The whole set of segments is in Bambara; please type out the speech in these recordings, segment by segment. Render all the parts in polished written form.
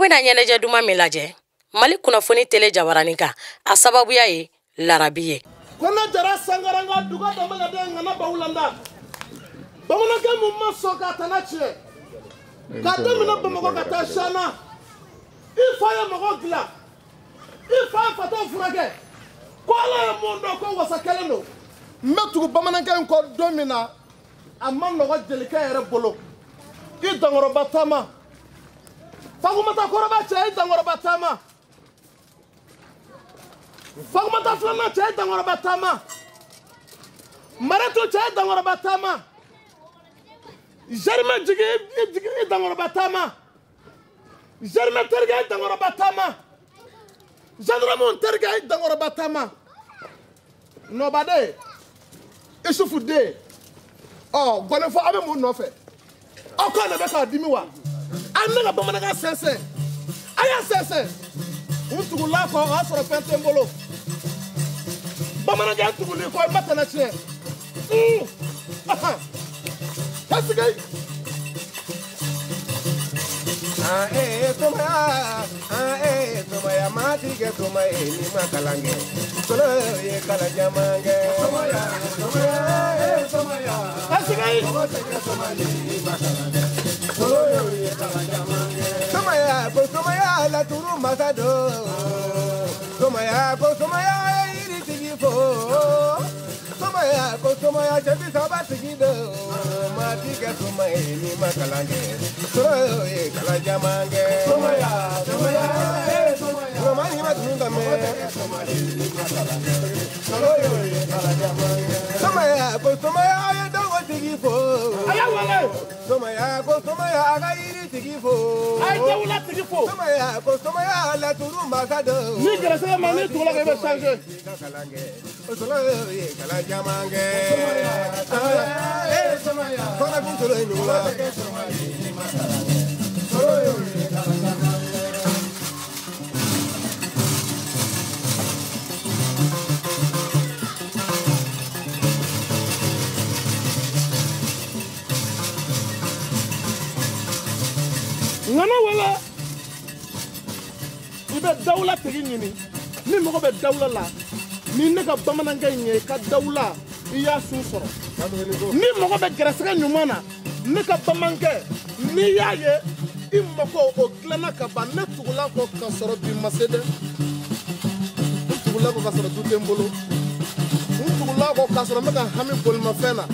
bɛna ɲɛnajɛ duman min lajɛ Mali kunnafoni télé jabaranin kan, a sababuya ye larabi ye. Kɔnɔ jara sangaranga duga danbɛlɛden ŋana bawulanda bamanankɛ mun ma sɔn k'a tana tiɲɛ k'a daminɛ Bamakɔ ka taa Sana, i fa ye mɔgɔ dilan, i fa ye fatɔ furakɛ, ko Ala ye mun dɔn ko wasa kɛlen don. N bɛ tugu bamanankɛ in kɔ don min na, a ma nɔgɔ jelikɛ yɛrɛ bolo. I dankɔrɔba taama Fakumata kɔrɔba cɛ, i dankɔrɔba taama Fakumata filanan cɛ, i dankɔrɔba taama Maratu cɛ, i dankɔrɔba taama Jarimɛ jigi i dankɔrɔba taama Jarimɛ terikɛ, i dankɔrɔba taama Gendarme terikɛ, i dankɔrɔba taama Nɔbaden Isufu den ɔ gɔnifɔ aw bɛ mun nɔfɛ? Aw k'ale bɛ k'a dimi wa? A ne ka bamanankan sɛnsɛn, a y'a sɛnsɛn. N tugula kɔ, o y'a sɔrɔ fɛn tɛ n bolo. Bamanankɛ tuguli kɔ, i ma tɛnɛ tiɲɛ. Paseke. Somaya, somaya, maa ti kɛ soma ye n'i ma kalan kɛ. Solo ye kalan caman kɛ. Somaya, somaya, somaya. Paseke. Mɔgɔ tɛ kɛ soma ye n'i ma kalan kɛ. Solo ye kalan caman kɛ. Somaya ko somaya laturu masa don. Somaya ko somaya ye yiritigi fo. Somaya ko somaya cɛ bi saba tigi don. Maa ti kɛ soma ye n'i ma kalan kɛ. Solo ye kalan caman kɛ. Somaya, somaya, somaya. Mama ni ma dun ka mɛn. Solo ye kalan caman kɛ. Somaya ko somaya ye dɔgɔtigi fo. A y'a wele. Somaya ko somaya a ka yiritigi fo. A ye dawula tigi fo. Somaya ko somaya laturu masa don. Ni gɛrɛsɛgɛ ma n'i tugula kan, i bɛ changer. Solo ye kalan caman kɛ. Somaya, somaya. Fana kun solo ye ɲuman. Ŋana wele, i bɛ dawula tigi ɲini. Ni mɔgɔ bɛ dawula la, ni ne ka bamanankɛ in ye, i ka dawula i y'a sun sɔrɔ. Ni mɔgɔ bɛ gɛrɛsɛgɛ ɲuman na, ne ka bamanankɛ n'i y'a ye i mako o dilanna ka ban. Ne tugula kɔ ka sɔrɔ bi ma se dɛ. N tugula kɔ ka sɔrɔ du tɛ n bolo. N tugula kɔ ka sɔrɔ n bɛ ka hami bolimafɛn na.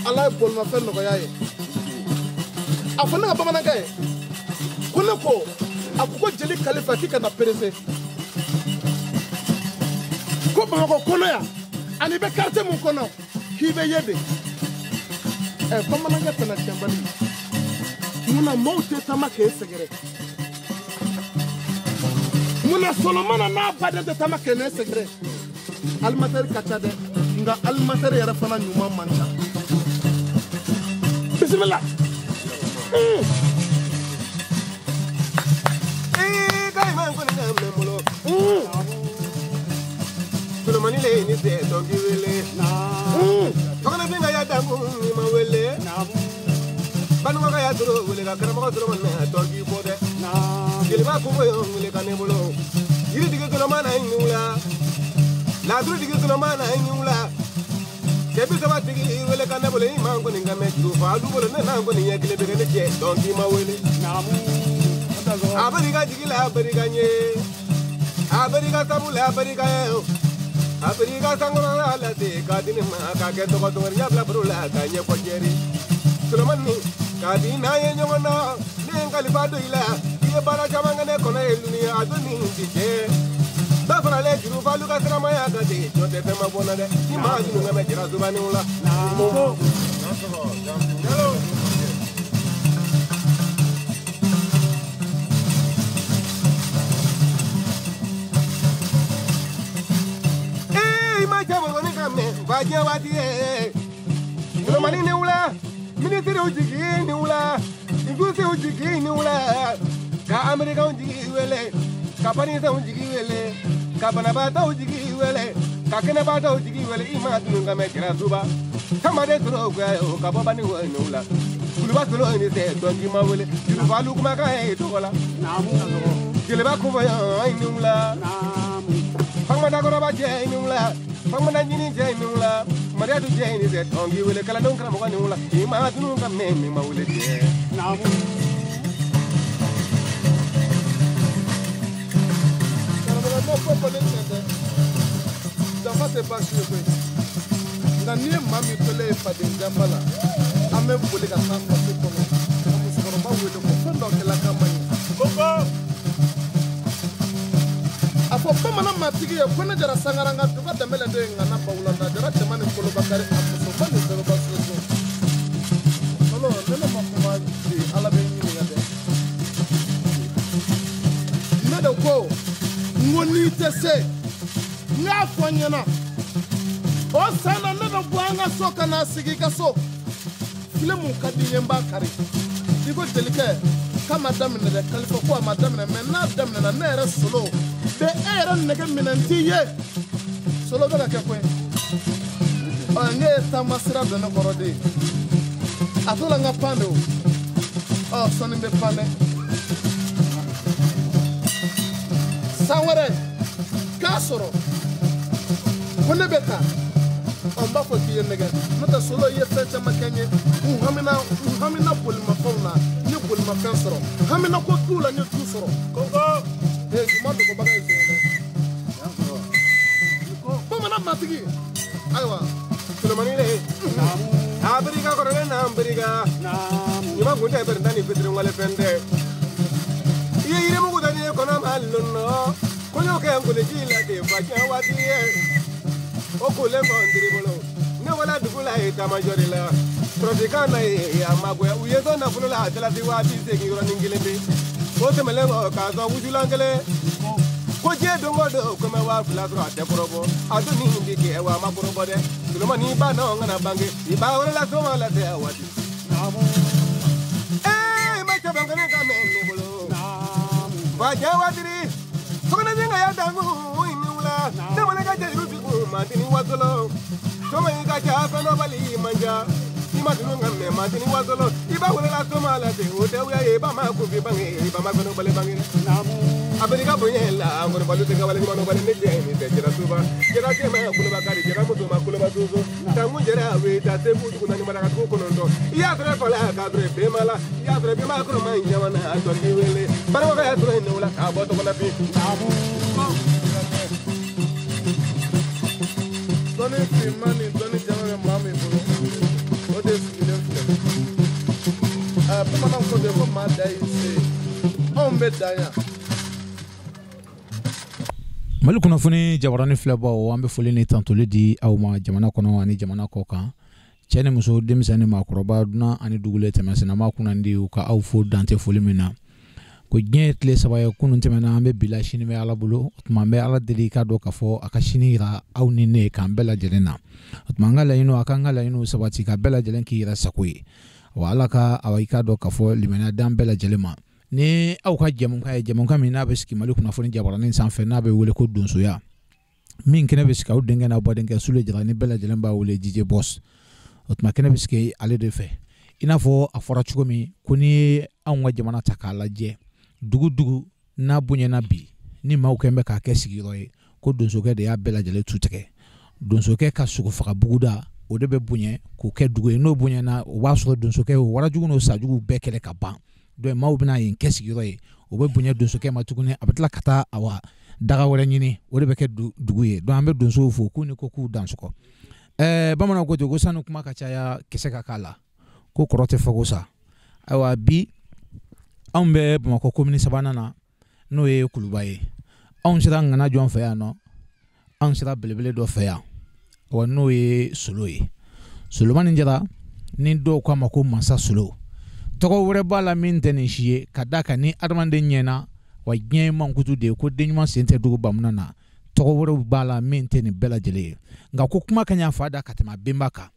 Ala ye bolimafɛn nɔgɔya ye. A fɔ ne ka bamanankɛ ye ko ne ko a ko jeli Kalifa k'i kana perese ko Bamakɔ kɔnɔ yan ani bɛ quartier mun kɔnɔ k'i bɛ ye de. Ɛ bamanankɛ tɛna tiɲɛbali munna maaw tɛ taama k'e sɛgɛrɛ? Munna Solomana n'a baden tɛ taama k'e ne sɛgɛrɛ? Alimatɛri ka ca dɛ, nka alimatɛri yɛrɛ fana ɲuman man ca. Bisimila. Solomani le ni se dɔnki wele. Tɔgɔnafin ka ya damu ni ma wele. Banumaga ya doro wele ka karamɔgɔ Solomani na dɔnki fɔ dɛ. Jeliba kungo ye wele ka ne bolo. Yiritigi Solomana ye nin wula. Laturutigi Solomana ye nin wula. Cɛ bi saba tigi wele ka ne bolo, i ma kɔni ka mɛn juru fa du bolo, ne n'a kɔni ɲɛ kelen bɛ kɛ ne cɛ dɔnki ma wele. A barika jigi la, a barika ɲɛ. A barika sabu la, a barika ye. A barika sankɔrɔla la ten k'a di ne ma k'a kɛ tɔgɔ tɔgɔ ɲɛ bila baro la k'a ɲɛfɔ jɛri. Solomani k'a di n'an ye ɲɔgɔn na, ne ye n kalifa don i la, i ye baara caman kɛ ne kɔnɔ ye dunuya a don ni ti cɛ. Dɔ faralen juru falu ka siramaya kan ten, jɔn tɛ fɛn ma bɔ n na dɛ, ni maa dunu ka mɛn jara sobaniw la. Ba diɲɛ waati ye Solomani ni wula, minisiriw jigi ni wula, njusiw jigi ni wula, ka Amerikanw jigi wele, ka panisɛnw jigi wele, ka banabaatɔw jigi wele, ka kɛnɛbaatɔw jigi wele, i ma dunu ka mɛn jara suba. Samaden sɔrɔ o ka bɔ bani wo ni wula. Kuluba solo ni tɛ dɔnki ma wele jurufalu kumakan ye tɔgɔ la jeliba ko yan i ni wula famada kɔrɔba cɛ i ni wula famada ɲini cɛ i ni wula Mariatu cɛ i ni tɛ dɔnki wele kalandenw karamɔgɔ ni wula i ma tunu ka mɛn min ma wele cɛ. Janfa tɛ baasi ye koyi nka n'i ye maa min tolen ye faden janfa la an bɛ boli ka taa faso kɔnɔ ka musokɔrɔba wele ko fɛn dɔ kɛla k'a man ɲi. A fɔ bamanan matigi ye ko ne jara sangaran ka duga danbɛlɛ de ye ŋana bawulanda jara cɛman ni kolobakari a musoba ni sɛbɛba soso. Fɔlɔ ne ne ma kuma bi Ala bɛ n ɲininka dɛ. Ne de ko n ko n'i tɛ se n y'a fɔ n ɲɛna o san na ne bɛ bɔ an ka so ka na sigi i ka so file mun ka di n ye n b'a kari i ko jelikɛ k'a ma daminɛ dɛ kalifa ko a ma daminɛ mɛ n'a daminɛna ne yɛrɛ solo bɛ e yɛrɛ nɛgɛ minɛ n t'i ye solo bɛ ka kɛ koyi ɔ ne ye taama sira don ne kɔrɔ de a to la n ka pan de o ɔ sɔnni bɛ pan dɛ san wɛrɛ k'a sɔrɔ ko ne bɛ taa ɔ n b'a fɔ k'i ye nɛgɛ n'o tɛ solo i ye fɛn caman kɛ n ye n hamina bolimafɛnw na n ye bolimafɛn sɔrɔ hamina ko duw la n ye du sɔrɔ ee ɲuman dogobaga ye zon ye dɛ bamanan matigi ayiwa Solomani le a birika kɔrɔlen n'an birika ɲuman kun tɛ bɛrɛnta ni fitiri wale fɛn tɛ i ye yirimugu da ni ye kɔnɔ ma lɔnɔ ko n y'o kɛ nkoliji la de fa diɲɛ waati ye o kolen kɔ n teri bolo ne wala dugu la ye taamajɔ de la sɔrɔsikan na ye a ma goya u ye sɔn nafolo la a dalasi 80 yɔrɔnin kelen pe o tɛmɛnen kɔ k'a sɔn wusulan kelen ko diɲɛ don o don ko mɛ 2000 sɔrɔ a tɛ kɔrɔbɔ a dun ni bi kɛ wa a ma kɔrɔbɔ dɛ Solomani ba nɔ kana bange i ba wɛrɛ la soma la tɛ a waati ee ma cɛban kɛnɛ ka mɛn ne bolo fa diɲɛ waatiri sokɔnɔden ka ya dangu i ni wula ne wele ka jeliw bi kun matini wasolo soma i ka ca fɛn dɔ bali i man ca i ma tunu ka mɛn matini wasolo i ba wele la soma la ten o tɛ wuya ye i ba ma kunfin bange i ba ma fɛn dɔ bali bange dɛ. Abirika bonya la ngorbalu te kawale ni manobale ne je ni te jara suba jara ke ma kuluba kari jara muso ma kuluba suzo tangu jara we ta te budu kuna ni maraka ku konondo ya tre fala ka tre bema la ya tre bema ko ma jamana to ki wele barwa ka tre ne wala ka boto kona fi dɔnni finman ni dɔnni jama bɛ maa min bolo o de sigilen filɛ bamananw ko ten ko maa da y'i se anw bɛ dan yan. Mali kunnafoni jabarani filɛbaw an bɛ foli ni tantoli di aw ma jamana kɔnɔ ani jamana kɔ kan cɛ ni muso denmisɛnnin ni maakɔrɔba dunan ani dugulen tɛmɛsenna kunnandi u ka aw fo dante foli min na ko diɲɛ ye tile 3 ye kunun tɛmɛna an bɛ bila sini bɛ Ala bolo o tuma an bɛ Ala deli k'a dɔn k'a fɔ a ka sini yira aw ni ne k'an bɛɛ lajɛlen na o tuma an ka laɲiniw a k'an ka laɲiniw sabati ka bɛɛ lajɛlen k'i yɛrɛ sago ye wa Ala ka awa i k'a dɔn k'a fɔ limaniya d'an bɛɛ lajɛlen ma. Ni aw ka jɛmukan ye jɛmukan min n'a bɛ sigi Mali kunnafoni jabaranin sanfɛ n'a bɛ wele ko donsoya min kɛnɛ bɛ sigi aw denkɛ n'aw badenkɛ Sule Jara ni bɛɛ lajɛlen b'a wele DJ Boss o tuma kɛnɛ bɛ sigi ale de fɛ i n'a fɔ a fɔra cogo min ko n'i ye anw ka jamana ta k'a lajɛ dugu dugu n'a bonyana bi ni maaw kɛn bɛ k'a kɛ sigiyɔrɔ ye ko donsokɛ de y'a bɛɛ lajɛlen tu tigɛ donsokɛ ka sogofaga buguda o de bɛ bonya k'o kɛ dugu ye n'o bonyana o b'a sɔrɔ donsokɛ o warajugu n'o sajugu bɛɛ kɛlɛ ka ban donc maaw bɛna yen kɛ sigiyɔrɔ ye o bɛ bonya donsokɛ ma tuguni a bɛ tila ka taa awa daga wɛrɛ ɲini o de bɛ kɛ dugu ye donc an bɛ donsow fo k'u ni ko k'u dansɔgɔ bamananw ko ten ko sanu kuma ka caya kisɛ ka k'a la ko kɔrɔ tɛ fɔ ko sa ayiwa bi anw bɛ Bamakɔ komini 3nan na n'o ye Kuluba ye anw sera ŋana jɔn fɛ yan nɔ anw sera belebele dɔ fɛ yan wa n'o ye Solo ye Solomani Jara ni dɔw k'a ma ko Mansa Solo tɔgɔ wɛrɛ b'a la min tɛ nin si ye ka d'a kan ni adamaden ɲɛna wa diɲɛ ye mankutu de ye ko den ɲuman sen tɛ dugu bamuna na tɔgɔ wɛrɛw b'a la min tɛ nin bɛɛ lajɛlen ye nka ko kuma ka ɲa fa da ka tɛmɛ a benba kan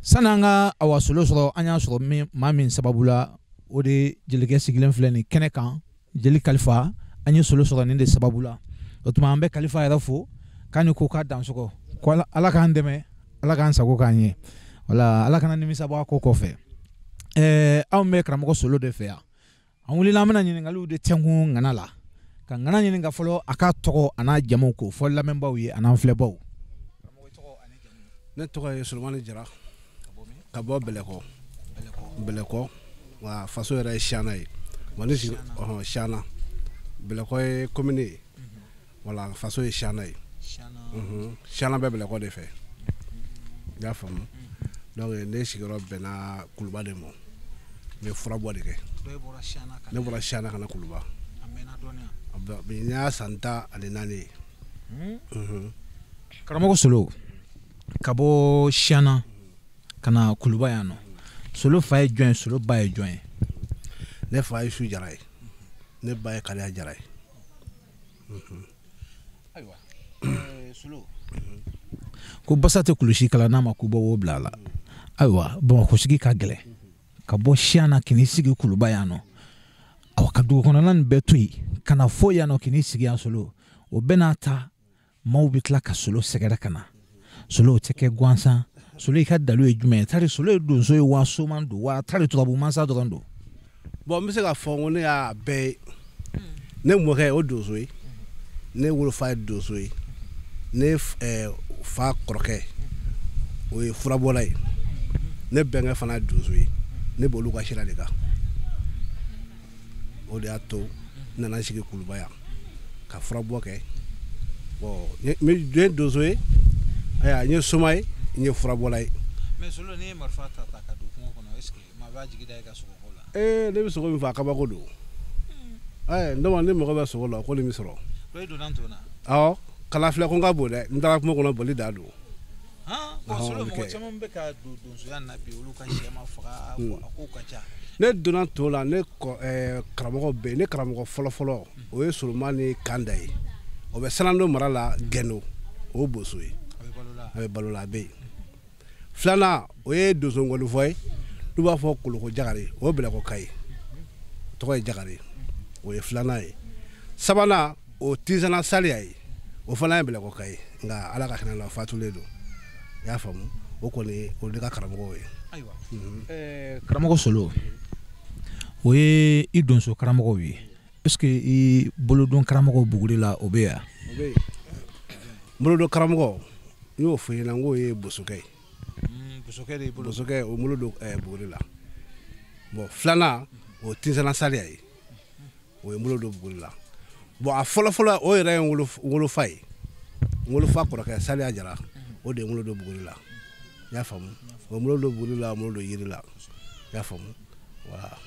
sani an ka awa Solo sɔrɔ an y'a sɔrɔ maa min sababu la o de jelikɛ sigilen filɛ nin kɛnɛ kan jeli Kalifa an ye Solo sɔrɔ nin de sababu la o tuma an bɛ Kalifa yɛrɛ fo k'a ni ko k'a dansɔgɔ ko Ala k'an dɛmɛ Ala k'an sago k'an ye wala Ala kana nimisa bɔ a ko kɔfɛ. Anw bɛ karamɔgɔ Solo de fɛ yan. An wulila an bɛna ɲininkaliw de tɛnkun ŋana la. Ka ŋana ɲininka fɔlɔ a k'a tɔgɔ a n'a jamu k'o fɔ lamɛnbaaw ye a n'an filɛbaw. Ne tɔgɔ ye Solomani Jara ka bɔ Bɛlɛkɔ. Bɛlɛkɔ wa faso yɛrɛ ye Siana ye. Wa ne sigi Siana. Bɛlɛkɔ ye commune ye. Wala faso ye Siana ye. Siana bɛ Bɛlɛkɔ de fɛ. I y'a faamu. Donc ne sigiyɔrɔ bɛnna Kuluba de ma. N bɛ furabɔ de kɛ. Ne bɔra Siana ka na Kuluba. Bi n y'a san 14 ye. Karamɔgɔ Solo, ka bɔ Siana ka na Kuluba yan nɔ, Solo fa ye jɔn ye, Solo ba ye jɔn ye? Ne fa ye Su Jara ye, ne ba ye Kaliya Jara ye. Ayiwa, Solo, ko basa tɛ kulusi kala n'a ma ko bɔ wo bila a la. Ayiwa, Bamakɔ sigi ka gɛlɛn. Ka bɔ Siana k'i sigi Kuluba yan nɔ, awa ka dugu kɔnɔna nin bɛɛ to yen ka na fo yan nɔ k'i sigi yan Solo, o bɛɛ n'a ta maaw bɛ tila ka Solo sɛgɛrɛ ka na. Solo o tɛ kɛ gansan. Solo i ka dalu ye jumɛn ye? Tari Solo ye donso ye wa soman don wa tari turabu mansa dɔrɔn don? Bon, n bɛ se k'a fɔ n ko ne y'a bɛɛ ye. Ne mɔkɛ o donso ye, ne wolofa ye donso ye, ne fa kɔrɔkɛ o ye furabɔla ye, ne bɛnkɛ fana ye donso ye. Ne b'olu ka sira de kan. O de y'a to n nana sigi Kuluba yan ka furabɔ kɛ. Bon, n ye donso ye, ayiwa n ye soma ye, n ye furabɔla ye. Mais Solo, n'i ye marifa ta ka don kungo kɔnɔ, est ce que maa b'a jigi da i ka sogoko la? Ne bɛ sogo min faa, kabako don. Ne ne mago bɛ sogo la, ko nin bɛ sɔrɔ. I donna nton na? Awɔ, kala filɛ ko n ka bon dɛ, n taara kungo kɔnɔ boli da don. Bon, Solo, mɔgɔ caman bɛ ka don donsoya na bi, olu ka sɛ ma faga, a kow ka ca. Ne donna nton la, ne karamɔgɔ bɛ yen, ne karamɔgɔ fɔlɔ-fɔlɔ o ye Solomani Kanda ye. O bɛ Sanando mara la, Gɛndo, o ye boso ye. A bɛ balo la, a bɛ yen. Filanan o ye donso ngɔnifɔ ye, n'u b'a fɔ Koloko Jagare, o ye Bɛlɛkɔka ye, tɔgɔ ye Jagare, o ye filanan ye. Sabanan o Tizana Saliya ye, o fana ye Bɛlɛkɔka ye, nka Ala ka hinɛ la, o fatulen don. I y'a faamu, o kɔni o de ka karamɔgɔw ye. Ayiwa, karamɔgɔ Solo, o ye i donso karamɔgɔw ye. Est ce que i bolodon karamɔgɔw Buguri la, o bɛ yan? O bɛ yen. N bolodon karamɔgɔ, n y'o fɔ i ɲɛna, n k'o ye bosokɛ ye. Bosokɛ de y'i bolo? Bosokɛ, o bolo don Buguri la. Bon, filanan o ye Tizana Saliya ye, o ye n bolo don Buguri la. Bon, a fɔlɔ-fɔlɔ o yɛrɛ ye n wolofa ye. N wolofa kɔrɔkɛ Saliya Jara, o de ye n bolo don Buguri la. I y'a faamu, o ye n bolo don Buguri la, n bolo don yiri la. I y'a faamu, voilà.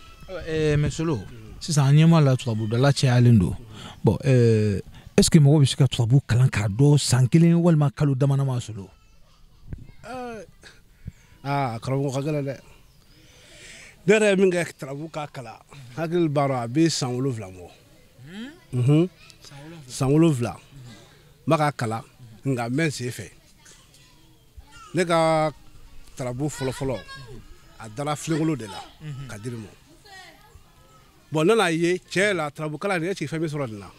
Mais Solo, sisan an ɲɛ b'a la turabudala cayalen don. Bon, est ce que mɔgɔ bɛ se ka turabu kalan k'a dɔn san kelen walima kalo dama dama, Solo? Aa, karamɔgɔ ka gɛlɛn dɛ. Ne yɛrɛ ye min kɛ turabu k'a kalan, hakili b'a rɔ a bɛ san 7 bɔ. San 7 n b'a k'a kalan, nka n bɛ n sen fɛ. Ne ka turabu fɔlɔ-fɔlɔ a dara filenkolo de la ka di ne ma. Bon, ne n'a ye tiɲɛ la turabu kalan nin, est ce que fɛn bɛ sɔrɔ nin na?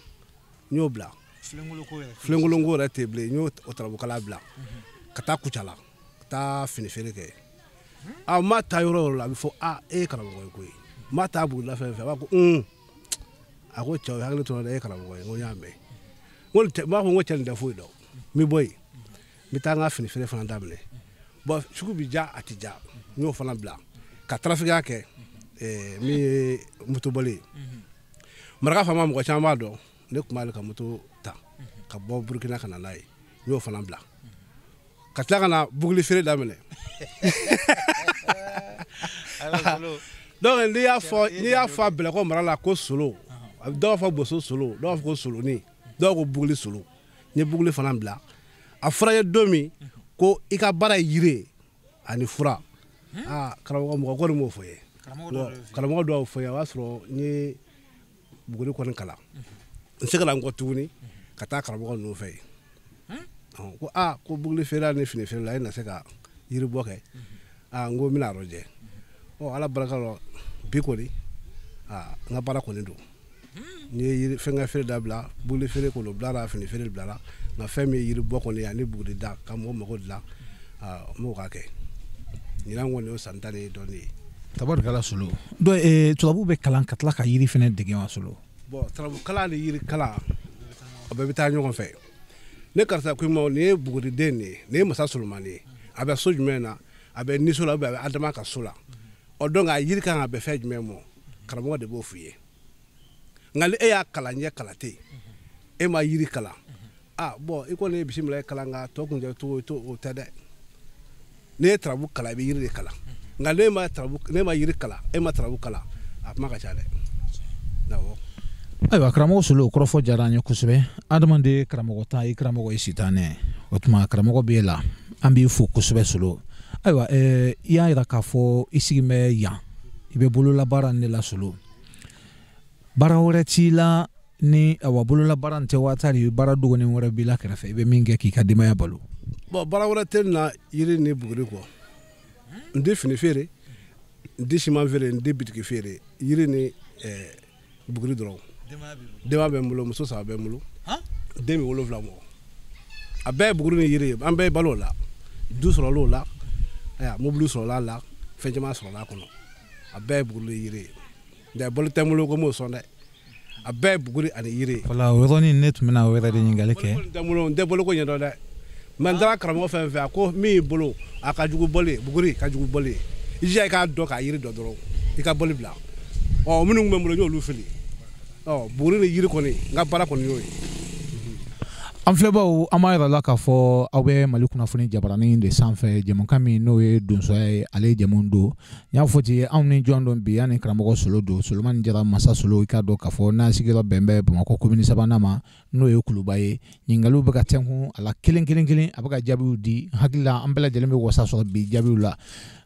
N y'o bila. Filenkolonko yɛrɛ tɛ bilen, n y'o turabu kalan bila ka taa Kucala, ka taa fini feere kɛ. A ma taa yɔrɔ o yɔrɔ la, a bɛ fɔ a e ye karamɔgɔ ye koyi. N ma taa Buguri la fɛn fɛn, a b'a ko a ko cɛw hakili tora dɛ, e ye karamɔgɔ ye. N ko n y'a mɛn. N ko n b'a fɔ n ko cɛ nin tɛ foyi dɔn. N bɛ bɔ yen, n bɛ taa n ka fini feere fana daminɛ. Bon, sugu bɛ ja, a tɛ ja, n y'o fana bila ka tarafikiya kɛ, min ye motoboli ye. Maraka faama, mɔgɔ caman b'a dɔn, ne tun b'ale ka moto ta ka bɔ Burukina ka na n'a ye, n y'o fana bila ka tila ka na buguli feere daminɛ. Donc n'i y'a fɔ a Bɛlɛkɔ mara la ko Solo, dɔw b'a fɔ Boso Solo, dɔw b'a fɔ ko Soloni, dɔw ko buguli Solo. N ye buguli fana bila. A fɔra n ye don min ko i ka baara ye yiri ye ani fura, aa karamɔgɔ, mɔgɔ kɔni m'o fɔ n ye. Karamɔgɔ dɔw y'o fɔ n ye, o y'a sɔrɔ n ye Buguni kɔni kalan. N seginna n kɔ tuguni ka taa karamɔgɔ ninnu fɛ yen ko aa ko buguli feerela ni fini feerela, e na se ka yiribɔ kɛ? Aa, n ko n bɛna lajɛ. Ɔ, Ala barika la, bi kɔni aa n ka baara kɔni don. N ye yiri fɛnkɛ feere dabila, buguli feere kɔni o bilara, fini feere bilara, nka fɛn min ye yiribɔ kɔni ani buguri da ka mɔgɔ mago dilan, aa n b'o ka kɛ. Ɲinan kɔni o san 10 ni dɔɔnin ye. Tabarikala Solo. Donc turabu bɛ kalan ka tila ka yiri fɛnɛ dege wa Solo? Bon, turabu kalan ni yiri kalan a bɛɛ bɛ taa ɲɔgɔn fɛ. Ne karisa ko i ma, nin ye buguriden de ye, nin ye masa Solomani ye, a bɛ so jumɛn na, a bɛ niso la, a bɛ Adama ka so la. Ɔ donc a yiri kan ka bɛn fɛn jumɛn ma, karamɔgɔ de b'o f'i ye. Nka ni e y'a kalan ɲɛ kalan tɛ yen, e ma yiri kalan, ah bon, i kɔni ye bisimila kalan nka tɔ kun tɛ cogo o tɛ dɛ. N'i ye turabu kalan, i bɛ yiri de kalan. Nka ne ma yiri kalan, e ma turabu kalan, a kuma ka ca dɛ. Awɔ. Ayiwa karamɔgɔ Solo, kɔrɔfɔ diyara an ye kosɛbɛ. Adamaden karamɔgɔ tan i karamɔgɔ ye sitanɛ, o tuma karamɔgɔ b'e la, an b'i fo kosɛbɛ Solo. Ayiwa i y'a yira k'a fɔ i sigi bɛ yan, i bɛ bololabaara nin de la Solo. Baara wɛrɛ t'i la ni awa bololabaara nin tɛ waati baara dɔgɔnin wɛrɛ b'i la kɛrɛfɛ i bɛ min kɛ k'i ka denbaya balo? Bon, baara wɛrɛ tɛ n na yiri ni buguri kɔ. N tɛ fini feere, n tɛ siman feere, n tɛ bitigi feere, yiri ni buguri dɔrɔn. Denbaya bɛ n bolo, muso 3 bɛ n bolo, den bɛ 7 mɔgɔ. A bɛɛ ye buguri ni yiri ye, an bɛɛ ye balo o la, du sɔrɔla o la, ayiwa mobili sɔrɔla a la, fɛn caman sɔrɔla a kɔnɔ. A bɛɛ ye buguri ni yiri ye. Nka balo tɛ n bolo ko n b'o sɔn dɛ. A bɛɛ ye buguri ani yiri ye. Wala o yɔrɔnin ne tun bɛna o yɛrɛ de ɲininkali kɛ. Balo tɛ n bolo, n tɛ boloko ɲɛdɔn dɛ. Mɛ n taara karamɔgɔ fɛn fɛn, a ko min y'i bolo a ka jugu bɔli ye, buguri ka jugu bɔli ye. I jija i k'a dɔn k'a yiri dɔn dɔrɔn, i ka bɔli bila. Ɔ minnu tun bɛ n bolo n y'olu fili. Ɔ buguri ni yiri kɔni, n ka baara kɔni y'o ye. An filɛbaw, an b'a yira la k'a fɔ aw bɛ Mali kunnafoni jabaranin de sanfɛ, jɛmukan min n'o ye donsoya ye, ale ye jɛmu don. N y'a fɔ ten, anw ni jɔn don bi, an ni karamɔgɔ Solo don, Solomani Jara Masa Solo. I k'a dɔn k'a fɔ n'a sigiyɔrɔ bɛn bɛ Bamakɔ komini 3nan ma, n'o ye Kuluba ye. Ɲininkaliw bɛ ka tɛnkun a la kelen kelen kelen, a bɛ ka jaabiw di. N hakili la an bɛɛ lajɛlen bɛ wasa sɔrɔ bi jaabiw la.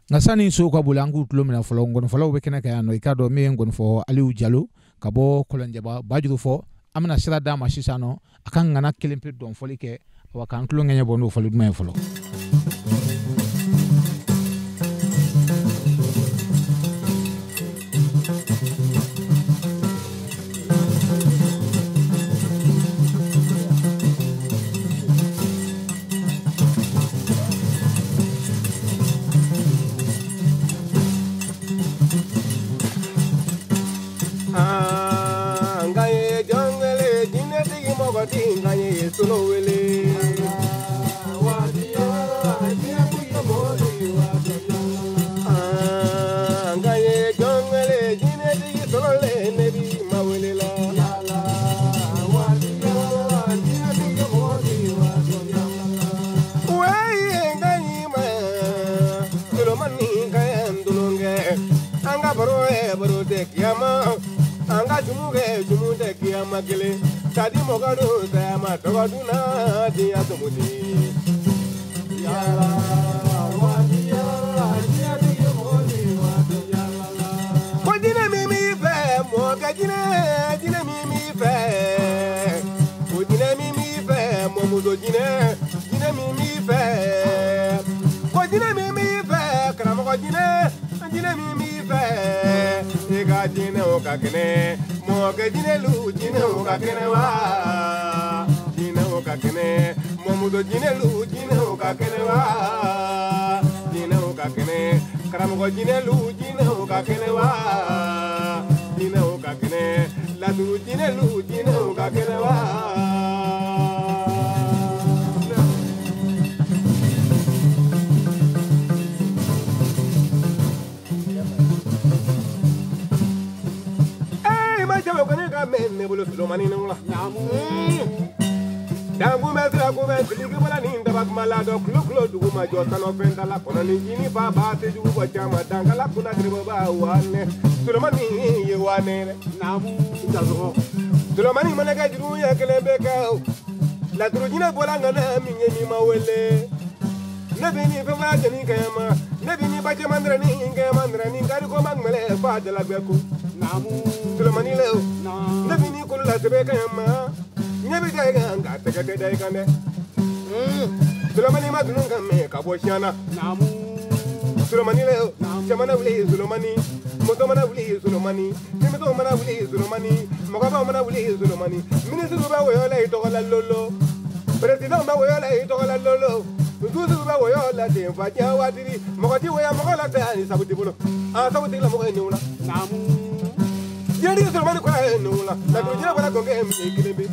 Nka sani sow ka boli, an k'u tulo minɛ fɔlɔ. Ngɔnifɔlaw bɛ kɛnɛ kan yan nɔ, i k'a dɔn min ye ngɔnifɔ Aliyu Jalo ka bɔ Kɔlɔnjɛba Bajuru fɔ. An bɛna sira d'a ma sisan nɔ, a ka ŋana kelen pe dɔn fɔli kɛ, wa k'an tulo ŋɛɲɛ bɔ n'o fɔli duman ye fɔlɔ. Solo wele nka ye jɔn wele, jinɛtigi sɔrɔlen ne bi ma wele la. Weye nka y'i ma Solomani ka yan dolonkɛ, an ka baro ye baro tɛ kiyama, an ka jumu kɛ jumu tɛ kiyama kelen. Sadi mɔgɔ dun saya ma dɔgɔ dunna diɲɛ tomoni. Ko jinɛ min b'i fɛ, mɔkɛ jinɛ, jinɛ min b'i fɛ. Ko jinɛ min b'i fɛ, mɔmuso jinɛ, jinɛ min b'i fɛ. Ko jinɛ min b'i fɛ, karamɔgɔ jinɛ, jinɛ min b'i fɛ. I ka jinɛw ka kɛnɛ, mɔkɛ jinɛlu, jinɛw ka kɛnɛ wa. Jinɛw ka kɛnɛ, mɔmuso jinɛlu, jinɛw ka kɛnɛ wa. Jinɛw ka kɛnɛ, karamɔgɔ jinɛlu, jinɛw ka kɛnɛ wa. Jinɛw ka kɛnɛ, laduru jinɛlu, jinɛw ka kɛnɛ wa. Ne bolo Solomani ne la. Dangu bɛ sira ko bɛ biliki bɔla ni daba kuma la dɔn kulo kulo dugu ma jɔ sanɔ fɛn da la kɔnɔ ni jini fa ba se jugu bɔ caman dankala kunna giribo ba wanɛ Solomani ye wanɛ dɛ. Solomani mana kɛ juru ye kelen bɛ kɛ o laturu jinɛ bɔla ŋana min ye min ma wele. Ne bi ni fɛn fɛn jeni kɛɲɛ ma, ne bi ni ba cɛman dɛrɛ ni kɛɲɛ dɛrɛ ni kariko ma ŋmɛlɛ fa jala gbɛ ko. Solomani le o, ne bi ni kolo la sɛbɛn kɛɲɛ ma, ɲɛ bi da i kan nka tɛgɛ tɛ da i kan dɛ. Solomani ma dunu kan mɛn ka bɔ siyan na. Solomani le o, cɛ mana wuli Solomani, muso mana wuli Solomani, denmisɛnw mana wuli Solomani, mɔgɔbaw mana wuli Solomani, minisiriw bɛ wɔyɔ la i tɔgɔ la lolo, peresidanw bɛ wɔyɔ la i tɔgɔ la lolo. Nzuzu bɛ wɔyɔ la ten fa diɲɛ waatiri mɔgɔ ti wɔyɔ mɔgɔ la tɛ ani sabu t'i bolo a sabu tigi la mɔgɔ ye nin la diɲɛtigi Solomani kɔrɔ ye nin la laturu jinɛ bɔra gɔnkɛ min ye kelen bɛ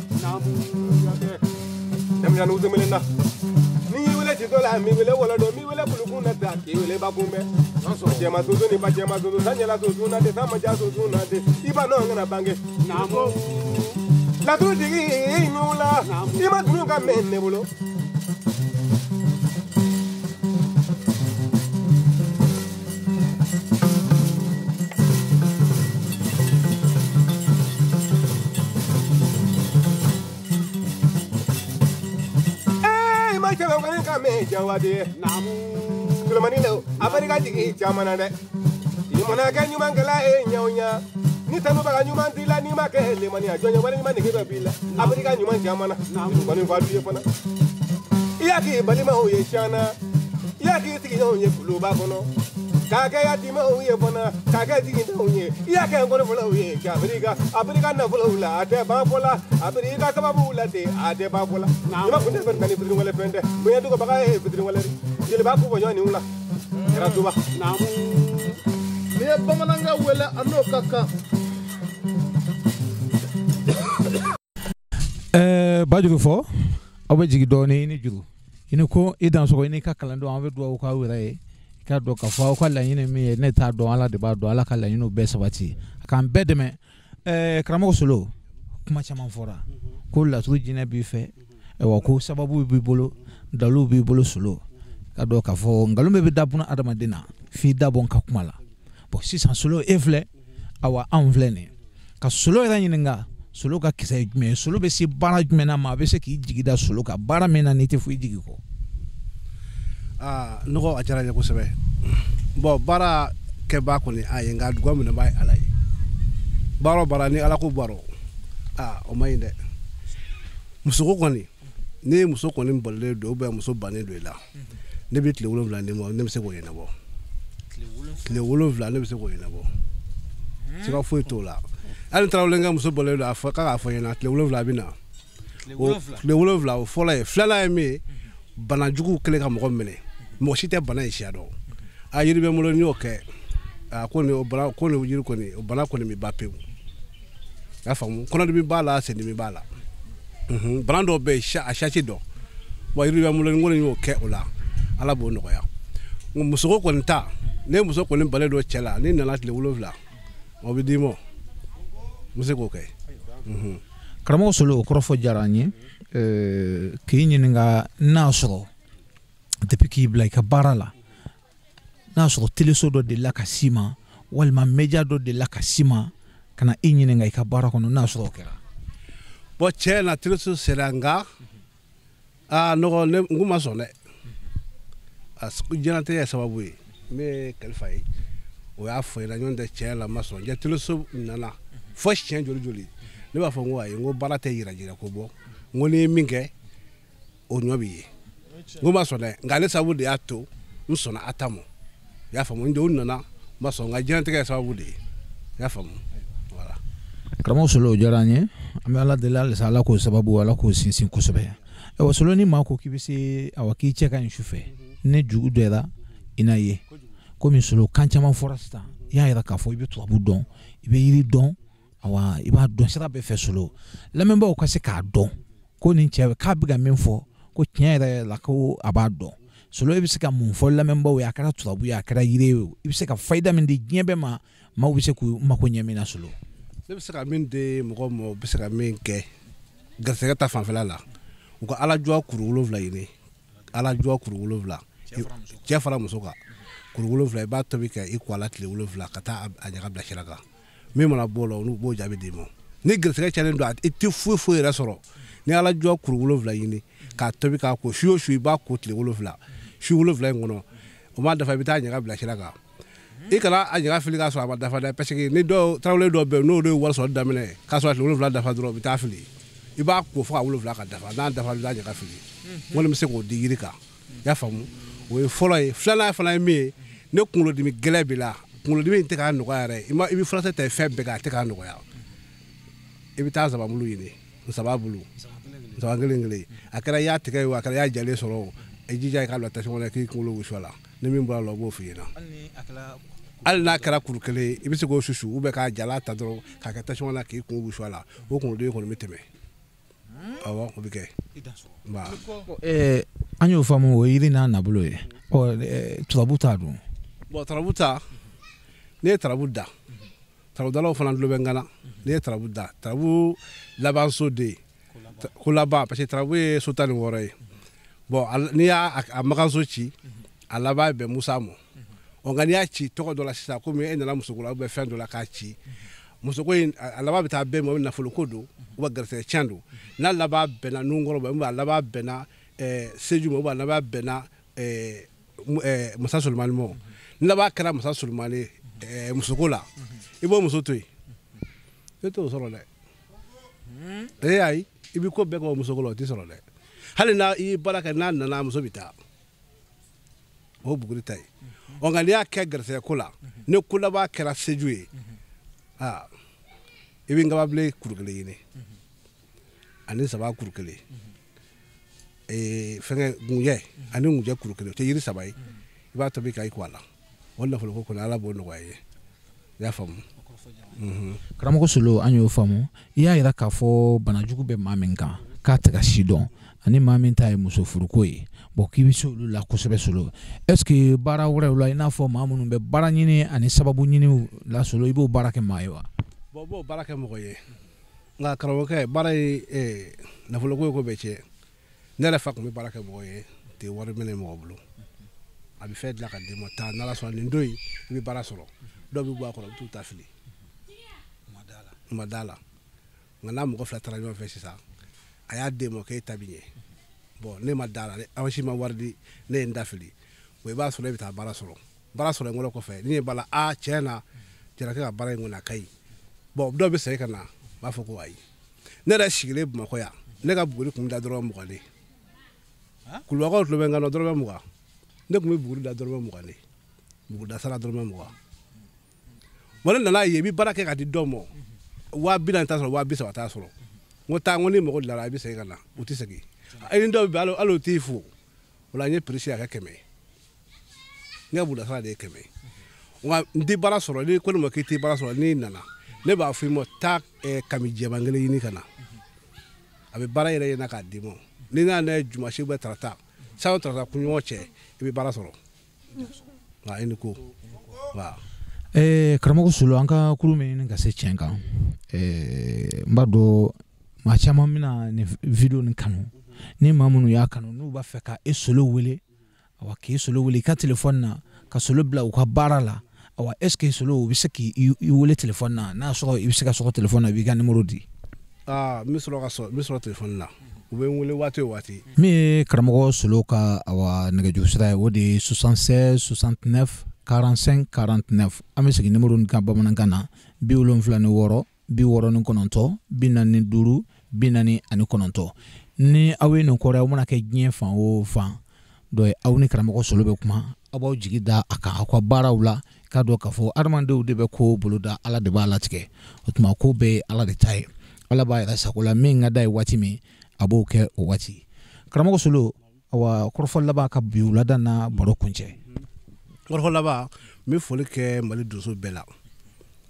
denmisɛnninw sɛmɛlen na n'i y'i wele citɔ la m'i wele wɔlɔdɔ m'i wele kulukun na ten k'i wele bakun bɛ cɛma soso ni ba cɛma soso san ɲɛla soso na ten san ma ja soso na ten i b'a dɔn kana bange laturu tigi nin la i ma tunu ka mɛn ne bolo. Solomani lo a barika jigi caman na dɛ i mana kɛ ɲumankɛla ye ɲɛ o ɲɛ ni tanubaga ɲuman t'i la n'i ma kɛ lemaniya jɔn ye wale ɲuman nege bɛ b'i la a barika ɲuman caman na kɔni fa du ye fana i y'a k'i balimaw ye siana i y'a k'i sigiɲɔgɔnw ye kuluba kɔnɔ k'a kɛ yatimɛw ye fana k'a kɛ jigintanw ye i y'a kɛ nkɔnifɔlaw ye k'a barika nafolow la a tɛ ban fɔ la a barika sababuw la ten a tɛ ban fɔ la i ma kun tɛ fɛn ni fitiri wale fɛn tɛ bonya dugubaga ye fitiri wale jeliba k'u bɔ ɲɔgɔn nin la kɛra tuba. N'i ye bamanankɛ wele a n'o ka kan. Bajuru fɔ aw bɛ jigin dɔɔnin i ni juru i ni ko i dansɔgɔ i n'i ka kalandenw an bɛ dugawu k'aw yɛrɛ ye. I k'a dɔn k'a fɔ aw ka laɲini min ye ne t'a dɔn Ala de b'a dɔn Ala ka laɲiniw bɛɛ sabati a k'an bɛɛ dɛmɛ. Karamɔgɔ Solo kuma caman fɔra ko laturu jinɛ b'i fɛ ayiwa ko sababu b'i bolo dalilu b'i bolo Solo k'a dɔn k'a fɔ nkalon bɛɛ bɛ da buna adamaden na f'i da bɔ n ka kuma la bon sisan Solo e filɛ awa anw filɛ nin ka Solo yɛrɛ ɲininka Solo ka kisɛ ye jumɛn ye Solo bɛ se baara jumɛn na ma a bɛ se k'i jigi da Solo kan baara min na n'i tɛ foyi jigi kɔ. Aa nɔgɔ a diyara n ye kosɛbɛ bon baara kɛbaa kɔni a ye nka dugawu minɛ b'a ye Ala ye baara o baara ni Ala ko baro aa o man ɲi dɛ musoko kɔni ni ye muso kɔni balilen don ou bien muso bannen don i la ne bɛ tile 7 di ma ne bɛ se k'o ɲɛnabɔ tile 7 ne bɛ se k'o ɲɛnabɔ siga foyi t'o la hali tarawelenkɛ muso balilen don a fɔ k'a k'a fɔ n ɲɛna tile 7 a bɛ na tile 7 o fɔlɔ ye filanan ye min ye bana jugu kɛlen ka mɔgɔ minɛ mɔgɔ si tɛ bana in siya dɔn a yiri bɛ n bolo n'i y'o kɛ a ko nin o bana ko nin yiri kɔni o bana kɔni bɛ ban pewu i y'a faamu kɔnɔdimi b'a la sendimi b'a la bana dɔw bɛ yen a siya ti dɔn wa yiri bɛ n bolo ni kɔni y'o kɛ o la Ala b'o nɔgɔya musoko kɔni ta ne muso kɔni balen don cɛ la n'i nana tile 7 o bɛ d'i ma n bɛ se k'o kɛ. Karamɔgɔ Solo o kɔrɔfɔ diyara n ye. K'i ɲininka n'a sɔrɔ depuis k'i bila i ka baara la n'a sɔrɔ teleso dɔ delila ka s'i ma walima media dɔ delila ka s'i ma ka na i ɲininka i ka baara kɔnɔ n'a sɔrɔ o kɛra. Bon tiɲɛ na teleso sera nka aa nɔgɔ ne n kun ma sɔn dɛ a diɲɛlatigɛ ye sababu ye n bɛ kalifa ye o y'a fɔ n ɲɛna ɲɔgɔn tɛ tiɲɛ la n ma sɔn jɛ teleso nana fo siɲɛ joli joli ne b'a fɔ n ko ayi n ko baara tɛ yira yira ko bɔ n ko n'i ye min kɛ o ɲɔ b'i ye n ko ma sɔn dɛ nka ale sababu de y'a to n sɔnna a ta ma i y'a faamu n o nana n ma sɔn nka diɲɛlatigɛ ye sababu de ye i y'a faamu voilà. Karamɔgɔ Solo o diyara an ye an bɛ Ala deli halisa Ala k'o sababu Ala k'o sinsin kosɛbɛ. Ayiwa Solo ni maa ko k'i bɛ se awa k'i cɛ ka ɲi su fɛ ne jugu dɛra i n'a ye komi Solo kan caman fɔra sisan i y'a yira k'a fɔ i bɛ turabu dɔn i bɛ yiri dɔn awa i b'a dɔn sira bɛɛ fɛ Solo lamɛnbaaw ka se k'a dɔn ko nin cɛ k'a bɛ ka min fɔ ko tiɲɛ yɛrɛ la ko a b'a dɔn Solo i bɛ se ka mun fɔ lamɛnbaaw ye a kɛra turabu ye a kɛra yiri ye i bɛ se ka fayida min di diɲɛ bɛɛ ma maaw bɛ se k'u mako ɲɛ min na Solo. Ne bɛ se ka min di mɔgɔw ma u bɛ se ka min kɛ garisɛgɛ ta fanfɛla la u ka Ala jɔ kuru 7 ɲini Ala jɔ kuru 7 cɛ fara muso kan kuru 7 i b'a tobi ka i ko a la tile 7 ka taa a ɲaga bila sira kan min mana bɔ o la olu b'o jaabi d'i ma ni garisɛgɛ cayalen don i tɛ foyi foyi yɛrɛ sɔrɔ ni Ala jɔ kuru 7 ɲini k'a tobi k'a ko su o su i b'a ko tile 7 su 7 in kɔnɔ o ma dafa i bɛ taa ɲaga bila sira kan i kana a ɲaga fili k'a sɔrɔ a ma dafa dɛ parce que ni dɔw tarawele dɔw bɛ yen n'olu ye wari sɔrɔ daminɛ k'a sɔrɔ a tile 7 dafa dɔrɔn u bɛ taa fili i b'a ko fo ka 7 ka dafa n'a dafa i bɛ taa ɲaga fili n kɔni bɛ se k'o di yiri kan i y'a faamu o ye fɔlɔ ye filanan fana ye min ye ne kunkolodimi gɛlɛn b'i la kunkolodimi in tɛ k'a nɔgɔya yɛrɛ i bɛ furakisɛ ta fɛn bɛɛ kan a tɛ k'a nɔgɔya i bɛ taa nsabanbulu ɲini nsaban bulu nsaban kelen kelen a kɛra i y'a tigɛ ye o a kɛra i y'a jalen sɔrɔ o I jija i k'a bila tasuma la k'i kunkolo wusu a la ni min bɔra a la o b'o f'i ɲɛna hali n'a kɛra kuru kelen ye i bɛ se k'o susu ou bien k'a jala ta dɔrɔn k'a kɛ tasuma la k'i kun wusu a la o kunkolodimi kɔni bɛ tɛmɛ awɔ o bɛ kɛ. An y'o faamu o yiri n'a nabolo ye ɔ turabu ta dun. Bon turabu ta n'i ye turabu da turabudalaw fana tulo bɛ n kan na n'i ye turabu da turabu laban so de ye ko laban parce que turabu ye so 16 ye bon n'i y'a makanso ci a laban bɛ Musa ma ɔ nka n'i y'a ci tɔgɔ dɔ la sisan komi e nana musoko la ou bien fɛn dɔ la k'a ci musoko in a laban bɛ taa bɛn ma nafolo ko don ou bien garisɛgɛ tiɲɛ don n'a laban bɛnna nunkɔrɔ ma ou bien a laban bɛnna Seju ma ou bien a laban bɛnna Masa Solomani ma ni laban kɛra Masa Solomani musoko la i b'o muso to yen e t'o sɔrɔ dɛ ee ayi i bɛ ko bɛɛ kɛ o musoko la o t'i sɔrɔ dɛ hali n'a i ye baara kɛ n'a nana muso bɛ taa o buguri ta ye ɔ nka n'i y'a kɛ garisɛgɛ ko la ni ko laban kɛra Seju ye aa i bɛ nkababilen kuru kelen ɲini ani saba kuru kelen fɛngɛ gunjɛ ani gunjɛ kuru kelen o tɛ yiri saba ye i b'a tobi ka i ko a la o nafolo ko kɔni Ala b'o nɔgɔya i ye i y'a faamu. Karamɔgɔ Solo an y'o faamu i y'a yira k'a fɔ banajugu bɛ maa min kan k'a tɛ ka si dɔn ani maa min ta ye muso furuko ye bon k'i bɛ se olu la kosɛbɛ Solo est ce que baara wɛrɛw la i n'a fɔ maa minnu bɛ baara ɲini ani sababu ɲini la Solo i b'o baara kɛ maa ye wa. Bon b'o baara kɛ mɔgɔ ye nka karamɔgɔkɛ baara ye nafoloko ye ko bɛɛ tiɲɛ ne yɛrɛ fa tun bɛ baara kɛ mɔgɔ ye tɛ wari minɛ mɔgɔ bolo a bɛ fɛn dilan ka d'i ma taa n'Ala sɔnna nin don in i bɛ baara sɔrɔ dɔw bɛ bɔ a kɔrɔ u bɛ t'u ta fili u ma da la nka n'a mɔgɔ fila taara ɲɔgɔn fɛ sisan a y'a d'e ma k'e ta bɛ ɲɛ bon ne ma da la aw si ma wari di ne ye n da fili bon i b'a sɔrɔ e bɛ taa baara sɔrɔ in kɔrɔ kɔfɛ ni ye ba la a tiɲɛ na Jarakɛ ka baara in kɔni a ka ɲi bon dɔw bɛ segin ka na u b'a fɔ ko ayi ne yɛrɛ sigilen Bamakɔ yan ne ka buguri kun da dɔrɔmɛ 20 de Kulubakaw tulo bɛ n kan na dɔrɔmɛ 20 ne tun bɛ buguri da dɔrɔmɛ 20 de buguri sara dɔrɔmɛ 20 bon ne nana ye i bɛ baara kɛ ka di dɔw ma 40 000 t'a sɔrɔ 30 000 t'a sɔrɔ n ko taa n ko ni mago dilanna i bɛ segin ka na u tɛ segin i ni dɔw bɛ hali u t'i fo o la n ye prix a kɛ 100 ye ne ka buguri sara de ye 100 ye nka n tɛ baara sɔrɔ ni ko ne ma k'i tɛ baara sɔrɔ n'i nana ne b'a fɔ i ma taa kami jɛman kelen ɲini ka na a bɛ baara yɛrɛ ɲɛna k'a d'i ma n'i nana n'a ye jumasi bɛ tarata san tarata kunɲɔgɔn cɛ i bɛ baara sɔrɔ nka i ni ko wa. Karamɔgɔ Solo an ka kurun bɛ ɲini ka se tiɲɛ kan n b'a dɔn maa caman bɛna nin video nin kanu ni maa minnu y'a kanu n'u b'a fɛ ka e Solo wele awa k'e Solo wele i ka telefɔni na ka Solo bila u ka baara la awa est ce que Solo u bɛ se k'i wele telefɔni na n'a sɔrɔ i bɛ se ka sɔrɔ telefɔni na i b'i ka nimoro di. Aa n bɛ sɔrɔ ka sɔrɔ n bɛ sɔrɔ telefɔni na u bɛ n wele waati o waati. Min ye karamɔgɔ Solo ka awa nɛgɛjuru sira ye o de ye 76 69 45 49 an bɛ segin nimoro nin kan bamanankan na 76 69 45 49 ni aw ye nin kɔrɔ aw mana kɛ diɲɛ fan o fan dɔ ye aw ni karamɔgɔ Solo bɛ kuma aw b'aw jigi da a kan aw ka baaraw la k'a dɔn k'a fɔ adamadenw de bɛ ko boloda Ala de b'a latigɛ o tuma ko bɛɛ ye Ala de ta ye Ala b'a yɛrɛ sago la min ka d'a ye waati min a b'o kɛ o waati karamɔgɔ Solo awa kɔrɔfɔ laban ka bi wulada na baro kuncɛ. Kɔrɔfɔ laban n bɛ foli kɛ Mali donso bɛɛ la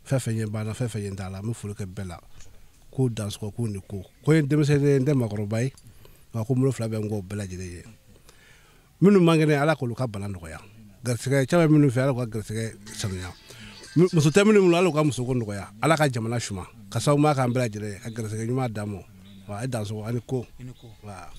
fɛn fɛn ɲɛ b'an na fɛn fɛn ɲɛ t'a la n bɛ foli kɛ bɛɛ la ko dansɔgɔ ko ni ko ko ye denmisɛnnin ye n tɛ maakɔrɔba ye nka ko n bolo fila bɛ n kɔ bɛɛ lajɛlen ye minnu man kɛnɛ Ala k'olu ka bana nɔgɔya garisɛgɛ caman minnu fɛ Ala k'u ka garisɛgɛ sanuya muso tɛ minnu bolo Ala k'u ka musoko nɔgɔya Ala ka jamana suma ka sababu ɲuman k'an bɛɛ lajɛlen ye ka garisɛgɛ ɲuman d'an ma wa e dansɔgɔ ani ko wa.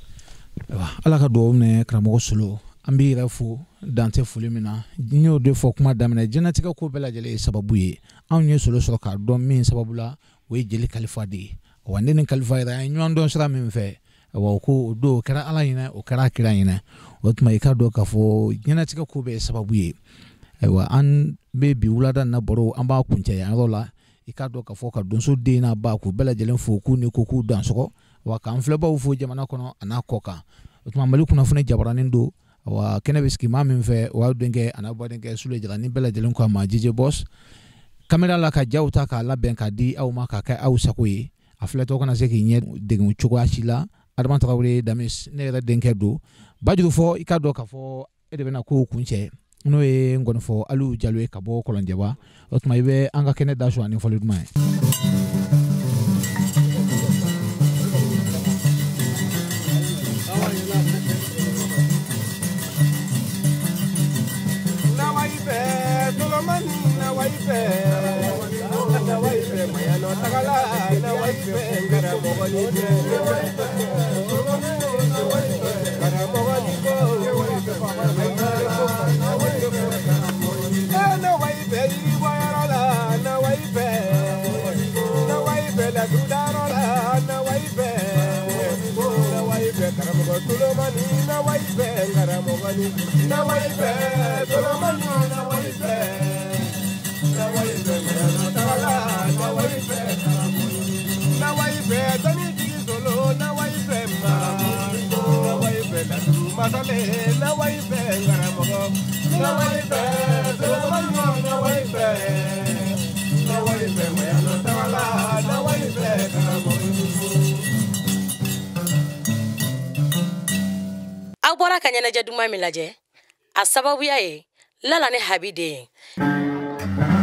Ala ka dugawu minɛ karamɔgɔ Solo an b'i yɛrɛ fo dan tɛ foli min na n y'o de fɔ kuma daminɛ diɲɛlatigɛ ko bɛɛ lajɛlen ye sababu ye anw ye Solo sɔrɔ k'a dɔn min sababu la o ye jeli Kalifa de ye wa ne ni Kalifa yɛrɛ an ye ɲɔgɔn dɔn sira min fɛ awa o ko o don o kɛra Ala ɲinɛ o kɛra kira ɲinɛ o tuma i k'a dɔn k'a fɔ diɲɛlatigɛ ko bɛɛ ye sababu ye ayiwa an bɛ bi wulada na baro an b'a kuncɛ yan yɔrɔ la i k'a dɔn k'a fɔ ka donso den n'a ba k'u bɛɛ lajɛlen fo k'u ni ko k'u dansɔgɔ wa k'an filɛbaw fo jamana kɔnɔ a n'a kɔ kan o tuma Mali kunnafoni jabaranin don awa kɛnɛ bɛ sigi maa min fɛ o y'aw denkɛ a n'a badenkɛ Sule Jara ni bɛɛ lajɛlen ko a ma DJ Boss kamera la ka jaw ta k'a labɛn k'a di aw ma k'a kɛ aw sago ye a filɛtɔ kana se k'i ɲɛ degun cogoya si la Adama Tarawele Damis ne yɛrɛ denkɛ don Bajuru fɔ i ka dɔn k'a fɔ e de bɛna kow kuncɛ n'o ye ngɔnifɔ Aliou Jalo ye ka bɔ Kɔlɔnjɛba o tuma i bɛ an ka kɛnɛ da su ani fɔli duman ye. Aw bɔra ka ɲɛnajɛ duman min lajɛ a sababuya ye Lala ni Habi den ye.